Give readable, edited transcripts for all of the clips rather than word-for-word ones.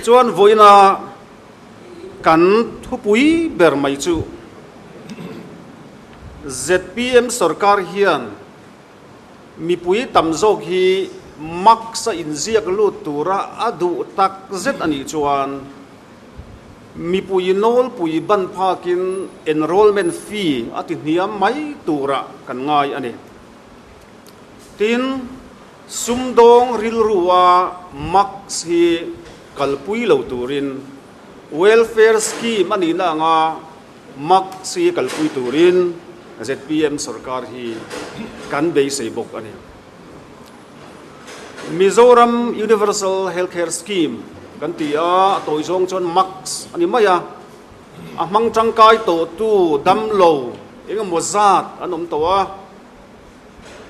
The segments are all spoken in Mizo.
Tichuan vawiina kan thupui ber mai chu zpm sorkar hian mipui tam zawk hi mask a inziak lut tura a duh tak zet a nih chuan mipui nawlpui ban phakin enrollment fee a ti hniam mai turah kan ngai a ni. Tin, sumdawng rilrua mask hi kalpui lo turin welfare scheme a nihna anga mask hi kalpui turin zpm sorkar hi kan beisei bawk a ni. Mizoram Universal Healthcare Scheme kan ti a, a tawi zawng chuan mask a ni mai a, a hmang tangkai tawhtu damlo engemaw zat an awm tawh a.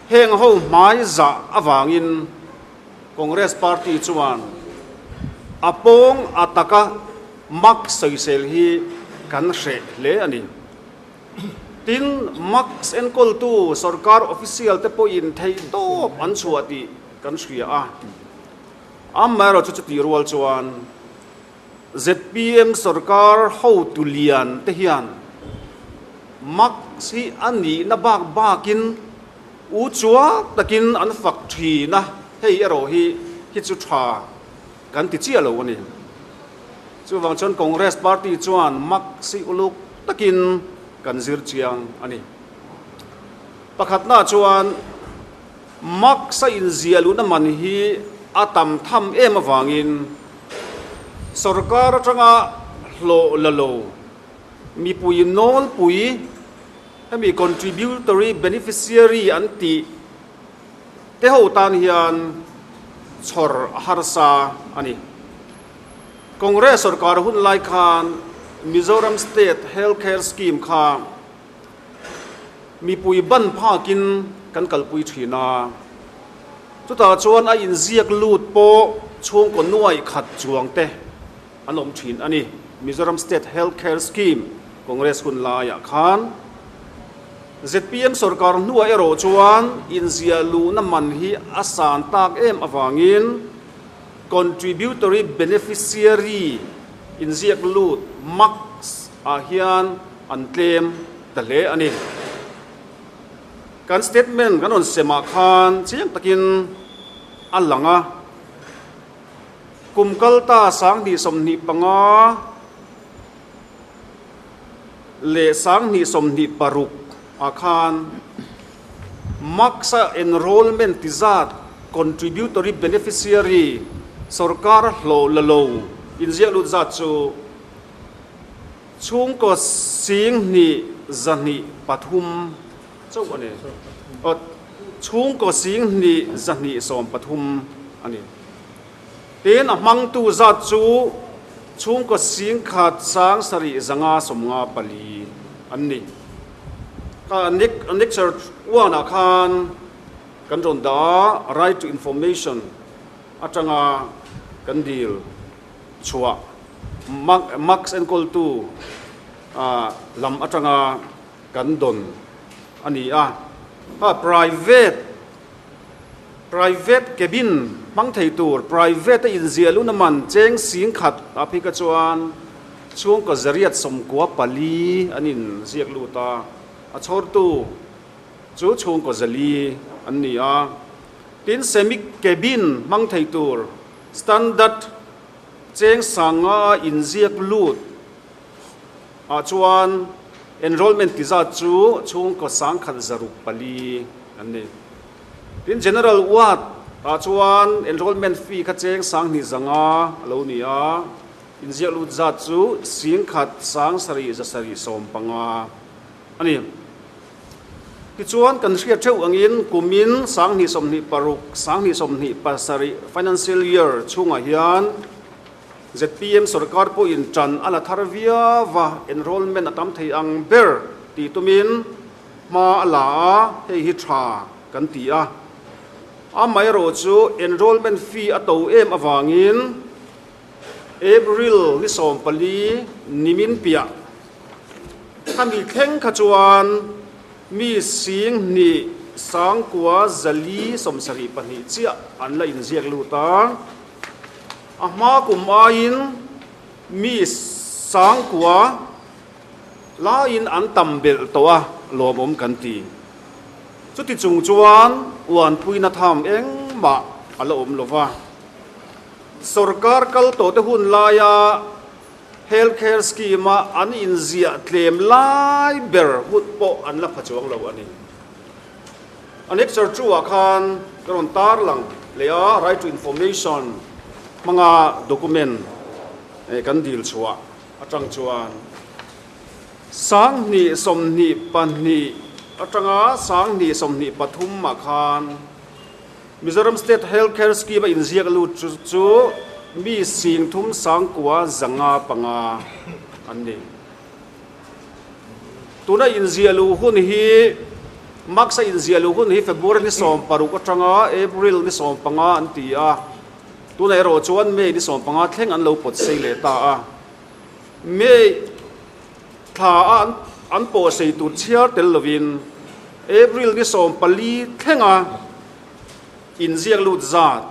Heng ho hmai zah avangin Congress party chuan a pawng a taka mak sawisel hi kan hreh hle a ni. Tin, mask enkawltu sorkar official te pawhin theihtawp an chhuah tih kan hria a. Amaherawhchu chutih rual chuan Zpm sorkar hotu lian te hian mask hi a nihna bak bakin u chuak takin an fak thin a, hei erawh hi hi chu tha kan ti chiah lo a ni. Chuvang chuan Congress party chuan mask hi uluk takin kan zir chiang a ni. Pakhatna chuan mask a inziah luhna man hi a tam tham em avangin, Sorkar atanga hlawh la lo mipui nawlpui hemi contributory beneficiary an tih te ho tan hian chhawr a harsa a ni. Congress sorkar hun lai khan Mizoram State Health Care Scheme kha mipui ban phakin kan kalpui thin a, chutah chuan a inziak lut pawh chhungkaw nuai khat chuang te an awm thin a ni. Mizoram State Health Care Scheme Congress hun laiah khan zpm sorkar hnuah erawh chuan inziah luhna man hi a san tak em avangin contributory beneficiary inziak lut max ah hian an tlem ta hle a ni. Kan statement kan rawn semah khan chiang takin a lang a, kum kalta 2025 leh 2026 ah khan Max-a enrollment ti zat contributory beneficiary sorkar hlawh la lo inziak lut zat chu Chhungkaw 10 203 chauh a ni. Aw, chhungkaw 10 213 a ni. Tin, a hmangtu zat chu chhungkaw 10 7 54 an ni. Kha Annexure one ah khan kan rawn dah a, Right to Information atanga kan dil chhuah Max enkawltu lam atanga kan dawn a ni a. Kha private private cabin hmang thei tur private a inziah luhna man cheng 10,000 ah phei kha chuan chhungkaw 194 an inziak lut a, a chhawrtu chu chhungkaw 4 an ni a. Tin, semi cabin hmang thei tur Standard cheng sanga inziak lut ah chuan enrollment ti zat chu chhungkaw 1604 an ni. Tin, General ward ah chuan enrollment fee kha cheng 2500 a lo ni a, inziak lut zat chu 10 775 a ni. Tichuan, kan hriat theuh angin kumin 2026, 2027 financial year chhungah hian zpm sorkar pawhin ṭan a la thar viau a, enrollment a tam thei ang ber tih tumin hma a la a, hei hi ṭha kan ti a. Amaherawhchu enrollment fee a to em avangin April ni 14 nimin piah Khami thleng kha chuan mi 10 9,472 chiah an la inziak lut a. A hma kum aiin mi sangkua laiin an tam belh tawh a, lawmawm kan ti. Chuti chung chuan uanpuina tham engmah a la awm lo va. Sorkar kal tawhte hun laia Health Care Scheme-a an inziah tlem lai ber hun pawh an la pha chuang lo a ni. Annexure two-ah khan ka rawn tarlang leh a, Right to Information hmanga document kan dil chhuah atang chuan 2022 atanga 2023 ah khan Mizoram State Health Care Scheme a inziak lut chu mi singthum sangkua 505 an ni. Tuna inziah luh hun hi March a inziah luh hun hi February ni 16 atanga April ni 15 an ti a, tunah erawh chuan May ni 15 thleng an lo pawt sei leh ta a. May thla a an pawh sei tur chhiar tel lovin April ni 14 thlenga inziak lut zat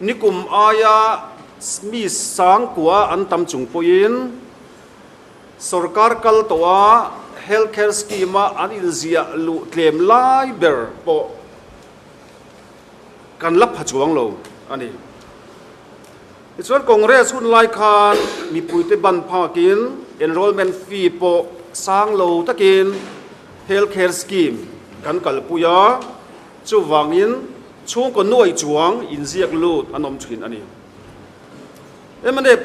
nikum aia mi sangkua an tam chung pawhin Sorkar kal tawh a Health Care Scheme a an inziah luh tlem lai ber pawh kan la pha chuang lo a ni. Tichuan Congress hun lai khan mipuite ban phakin enrollment fee pawh sang lo takin Health Care Scheme kan kalpui a, chuvangin chhungkaw nuai chuang inziak lut an awm thin a ni. Mnf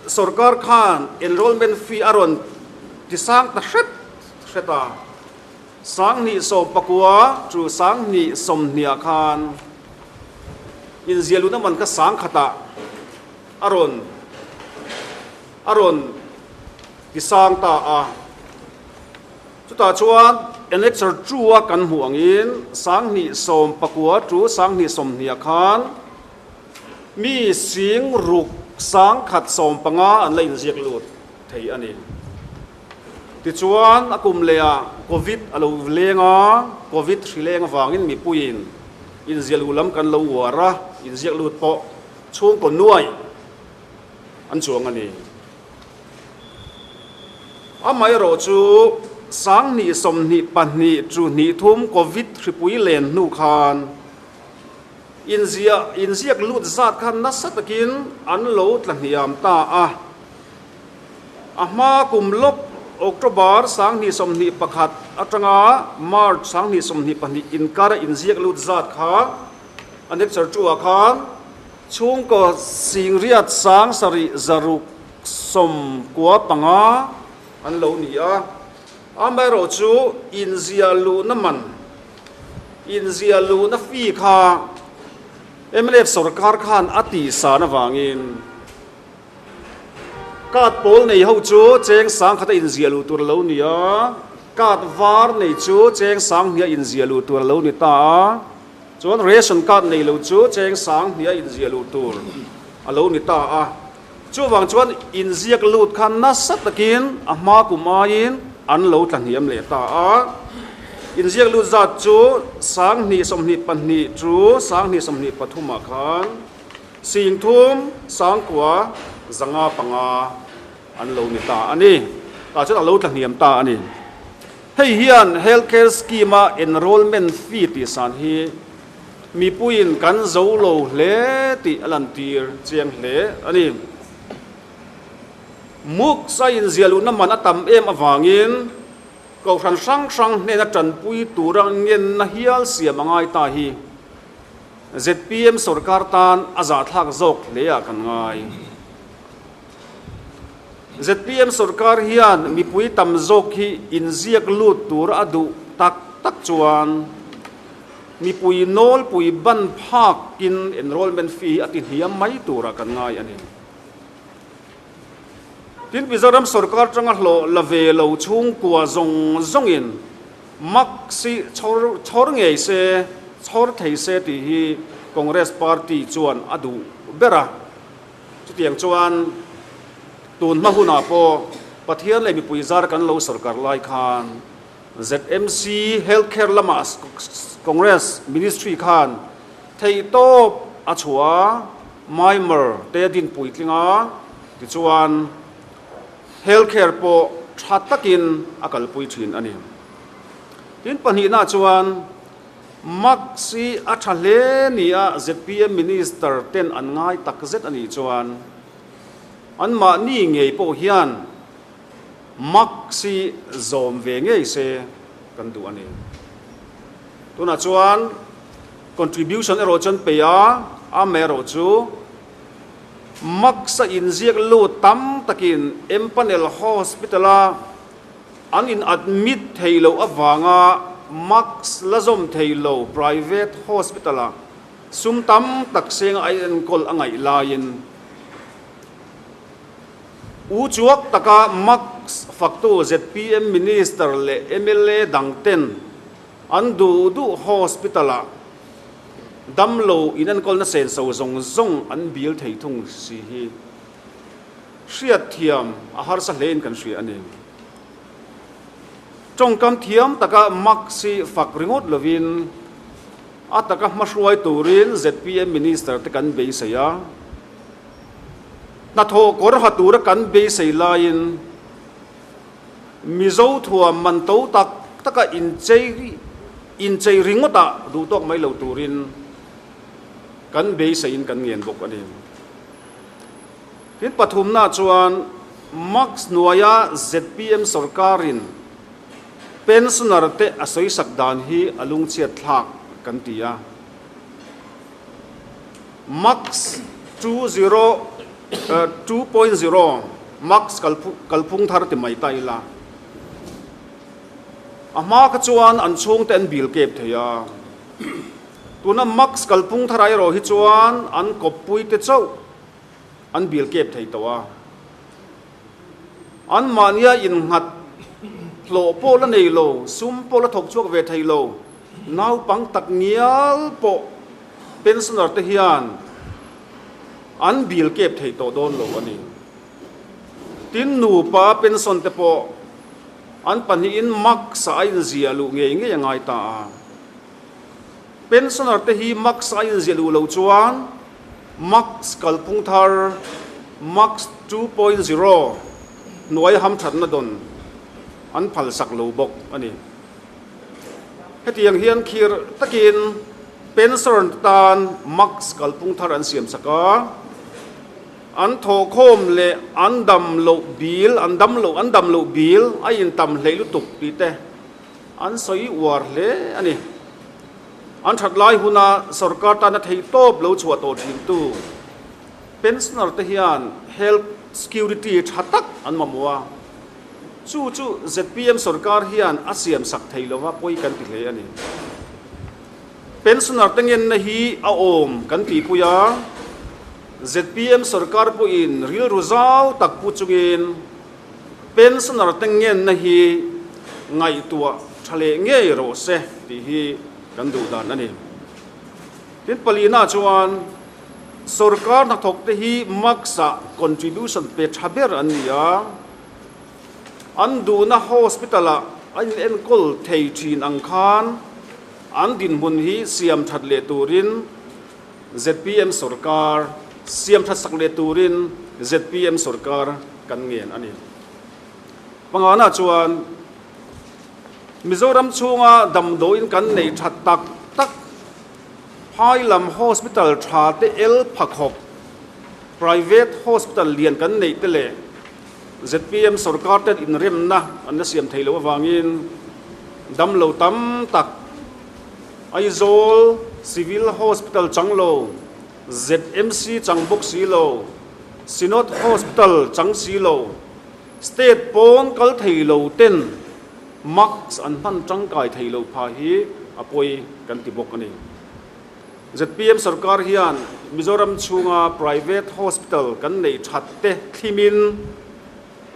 sorkar khan enrollment fee a rawn ti sang ta hret hret a, 2019 chu 2020 ah khan inziah luhna man kha sang khatah a rawn a rawn ti sang ta a. Chutah chuan Annexure two a kan hmuh angin 2019 chu 2020 ah khan Mi sing ruk 1015 an la inziak lut thei a ni. Tichuan, a kum lehah Covid a lo leng a, Covid hri leng avangin mipuiin inziah luh lam kan lo uar a, inziak lut pawh chhungkaw nuai an chuang a ni. Amaherawh chu 2022 chu hnih thum Covid hripui len hnu khan, Inziah inziak lut zat kha nasa takin an lo tla hniam ta a. A hma kum lawk October 2021 atanga March 2022 inkara inziak lut zat kha Annexure two ah khan chhungkaw singriat 7695 an lo ni a. Amaherawh chu inziah luhna man Inziah luhna fee kha mnf sorkar khan a tihsan avangin card pawl nei ho chu cheng sangkhata inziah luh tur a lo ni a, card var nei chu cheng sanghnih a inziah luh tur a lo ni ta a, chuan ration card nei lo chu cheng sanghnih a inziah luh tur a lo ni ta a. Chuvang chuan inziak lut kha nasa takin a hma kum aiin an lo tla hniam leh ta a. Inziak lut zat chu 2022 chu 2023 ah khan 30 9,500 an lo ni ta a ni. Tah chuan a lo tla hniam ta a ni. Hei hian Health Care Scheme-a enrollment fee tih san hi Mipuiin kan zo lo hle tih a lantir chiang hle a ni. Muk a inziah luhna man a tam em avangin Kohhran hrang hrang hnena tanpui tura ngenna hial siam a ngai ta hi zpm sorkar tan a zahthlak zawk hle ah kan ngai. Zpm sorkar hian mipui tam zawk hi inziak lut tura a duh tak tak chuan Mipui nawlpui ban phakin enrollment fee a ti hniam mai turah kan ngai a ni. Tin, Mizoram sorkar tanga hlawh la ve lo chhungkua zawng zawngin mak si chhawr chhawr ngei se, chhawr thei se tih hi Congress party chuan a duh ber a. Chutiang chuan tun hma hunah pawh Pathian leh mipui zar kan lo sorkar lai khan, ZMC Health Care lama Congress Ministry khan theihtawp a chhuah a, Myanmar te a din puitling a, tichuan health care pawh tha takin a kalpui thin a ni. Tin pahnihna chuan Max hi a tha hle nia zpm Minister ten an ngai tak zet a nih chuan anmahni ngei pawh hian Max hi zawm ve ngei se kan duh a ni. Tunah chuan contribution erawh chuan pe a, amaherawhchu Max a inziak lut tam takin Empanel Hospital-a An in admit thei loh avanga mask la zawm thei lo private hospital ah sum tam tak senga a enkawl a ngaih laiin U chuak taka mask faktu zpm minister leh mla dang ten an duh duh hospital ah damlo inenkawlna senso zawng zawng an bil thei thung si hi Hriatthiam a harsa hlein kan hria a ni. Tawngkam thiam taka Max hi fak ringawt lovin a taka hmahruai turin zpm Minister te kan beisei a. Hnathawh kawr ha tura kan beisei laiin Mizo thuam man to tak taka inchei inchei ringawtah duhtawk mai lo turin kan beiseiin kan ngen bawk a ni. Tin pathumna chuan Max hnuaia zpm sorkarin pensioner te a sawisak dan hi a lungchhiat thlak kan ti a. Max 2 0 2.0 Max kalphung thar ti mai ta ila. A hma kha chuan an chhungte an bil kep thei a. Tuna Max kalphung thar erawh hi chuan an kawppui te chauh an bil kep thei tawh a. Anmahnia innghat hlawh pawh la nei lo, sum pawh la thawk chhuak ve thei lo, naupang tak ngial pawh pensioner te hian an bil kep thei tawh dawn lo a ni. Tin, nupa pension te pawh an pahnihin Max ah a inziah luh ngei ngei a ngai ta a. Pensioner te hi Max a inziah luh loh chuan Max kalphung thar Max 2.0 hnuai hamthatna dawn an phalsak lo bawk a ni. Hetiang hian khir takin pensioner te tan Max kalphung thar an siamsak a, an thawhkhawm leh an dam loh bil an dam loh an dam loh bil a intam hleih lutuk tih te An sawi uar hle a ni. An that lai huna sorkar tana thei tawp lo chhuah tawh thintu pensioner te hian health security tha tak an mamawh a, chu chu zpm sorkar hian a siam sak thei lova pawi kan ti hle a ni. Pensioner te ngenna hi a awm kan tihpui a, zpm sorkar pawhin rilru zau tak pu chungin, Pensioner te ngenna hi ngaihtuah tha leh ngei rawh se tih hi kan duh dan a ni. Tin, palina chuan sorkar hnathawk te hi max ah contribution pe tha ber an ni a, an duhna hospital ah an inenkawl thei thin ang khan an dinhmun hi siam that leh turin zpm sorkar siam that sak leh turin zpm sorkar kan ngen a ni. Pangana chuan Mizoram chhunga damdawiin kan neih that tak tak phai lam hospital tha te el pha khawp private hospital lian kan neih te leh zpm sorkar ten inremna an la siam thei loh avangin damlo tam tak Aizawl Civil Hospital chang lo, ZMC chang bawk si lo, Synod Hospital chang si lo, State pawn kal thei lo ten mask an hman tangkai thei lo pha hi a pawi kan ti bawk a ni. Zpm sorkar hian Mizoram chhunga private hospital kan neih that te thlimin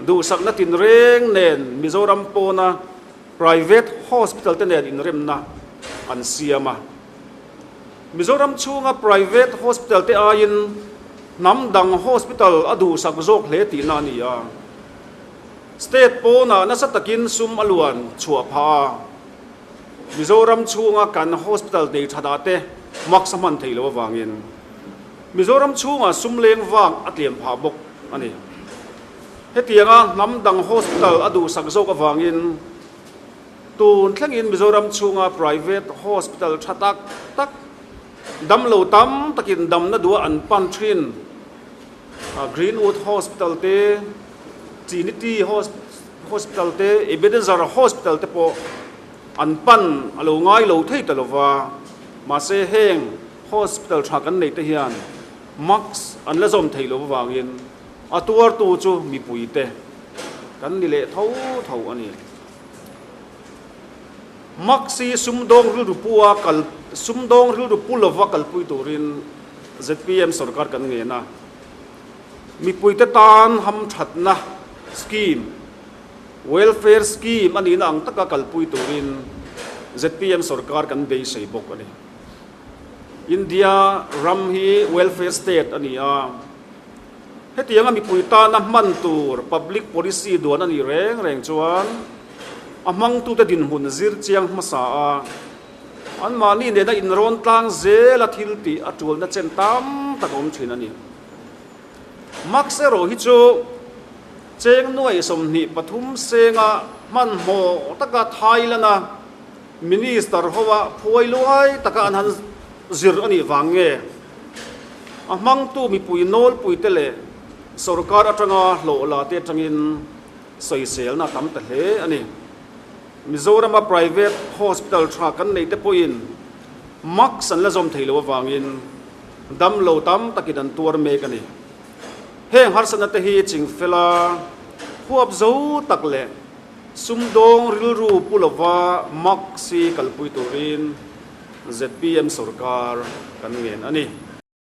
duhsakna tinreng nen Mizoram pawna private hospital te nen inremna an siam a. Mizoram chhunga private hospital te aiin hnam dang hospital a duhsak zawk hle tihna a ni a. State pawnah nasa takin sum a luan chhuah phah a. Mizoram chhunga kan hospital nei thatah te mask a hman theih loh avangin. Mizoram chhungah sum leng vak a tlem phah bawk a ni. Hetianga hnam dang hospital a duhsak zawk avangin tun thlengin Mizoram chhunga private hospital tha tak tak damlo tam takin damna duha an pan thin. Greenwood Hospital te, Trinity Hospital te, Ebenezer Hospital te pawh an pan a lo ngai lo thei ta lova, mahse heng hospital tha kan neih te hian mask an la zawm thei lo avangin a tuartu chu mipui te kan ni leh tho tho a ni. Mask hi sumdawng rilru pu a kal sumdawng rilru pu lova kalpui turin zpm sorkar kan ngen a, mipuite tan hamthatna scheme, welfare scheme a nihna ang taka kalpui turin zpm sorkar kan beisei bawk a ni. India ram hi welfare state a ni a, hetianga mipui tana hman tur public policy duan a nih reng reng chuan a hmangtute dinhmun zir chiang hmasa a, Anmahni nena inrawn tlang zela thil tih a tulna chen tam tak a awm thin a ni. Max erawh hi chu cheng nuai 23 senga hmanhmawh taka Thailand-a Minister hoa phuai luai taka an han zir a nih vang nge a hmangtu mipui nawlpuite leh sorkar atanga hlawh la te atangin sawiselna a tam ta hle a ni. Mizorama private hospital tha kan neih te pawhin mask an la zawm thei lo avangin damlo tam takin an tuar mek a ni. Heng harsatna te hi chingfela huap zo tak leh sumdawng rilru pu lova mask hi kalpui turin zpm sorkar kan ngen a ni.